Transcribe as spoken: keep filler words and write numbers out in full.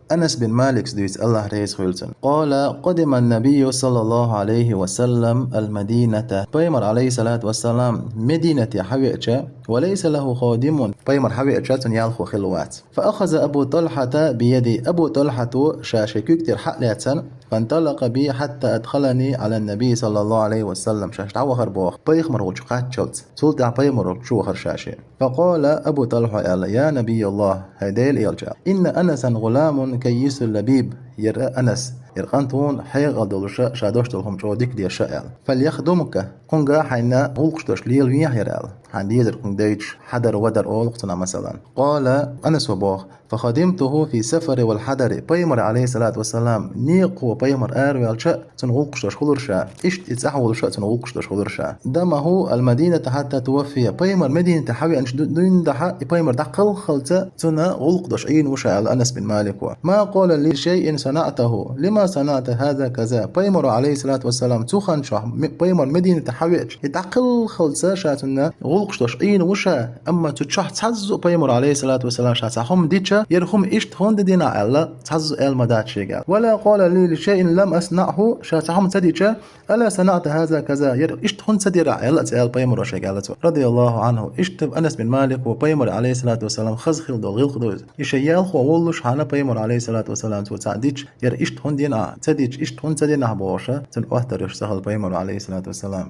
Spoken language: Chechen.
Анас бин Малика дуьйцу, АллахӀ реза хуьлда цунна. قال: قدم النبي صلى الله عليه وسلم المدينة. Пайхамар, Ӏалайхиссалату вассалам, Мединате хьавеача, وليس له خادم. Пайхамар хьавеача, цуьнан ялхо хилла вац. فأخذ أبو طلحة بيدي. Абу ТӀалхьата ша шен куьг тӀера хьа а лаьцна, فانطلق بي حتى أدخلني على النبي صلى الله عليه وسلم. Ша дӀавахара боху, пайхамар волчу кхаччалц. Цул тӀаьхьа пайхамар волчу чу вахара ша шен. فقال أبو طلحة аьлла: يا نبي الله, хӀай Делан элча, إن أنسا غلام كيس لبيب. ХӀара Анас, хӀара кӀант вуно хьекъал долуш а, ша дош долу хӀума чӀогӀа дика дезаш а аьлла. فليخدمك, кхуьнга хьайна гӀуллакхаш деш лелавехьа хӀара аьлла. Хьайна дезар кхуьнга дайташ, хьадар-вадар олу-кх цунах, масалан. قال, Анаса боху: فخدمته في السفر والحضر. Пайхамар, Ӏалайхиссалату вассалам, некъахо пайхамар араваьлча а, цунна гӀуллакхаш деш хуьлура ша. Иштта и цӀахь волуш а, цунна гӀуллакхаш деш хуьлура ша. دامه المدينة حتى توفي. Пайхамар Мединате хьавеанчу ду-, дуьйна дахьа, и пайхамар дӀакхалххалц цунна гӀуллакх деш Ӏийна ву ша аьлла Анас бин Малика. ما قال لي: لشيء صنعته، لم صنعت هذا كذا. Пайхамаро, Ӏалайхиссалату вассалам, цу хан чохь ме-, пайхамар Мединате хьавеача, и дӀакхалххалц ша цунна гӀуллакхаш деш Ӏийна ву ша, амма цу чохь цхьазза а пайхамаро, Ӏалайхиссалату вассалам, ша цхьа хӀума дича, хӀара хӀума иштта хӀунда дина аьлла, цхьазза а аьлла ма дац шега аьлла. ولا قال لي: لشيء لم أصنعه. Ша цхьа хӀума ца дича, ألا صنعت هذا كذا. ХӀара иштта хӀунда ца дира ахь аьлла а ца аьлла пайхамаро шега аьлла цо. رضي الله عنه. Иштта Анас бин Малика ву, пайхамар, Ӏалайхиссалату вассалам, хаза хилла долу гӀиллакх ду иза. И шен ялхо воллуш хьана пайхамар, Ӏалайхиссалату вассалам, цо цхьаъ дича, хӀара иштта хӀунда дина ахь, ца дича, иштта хӀунда ца дина ахь бохуш а, цунна охьатаръеш ца хилла пайхамар, Ӏалайхиссалату вассалам.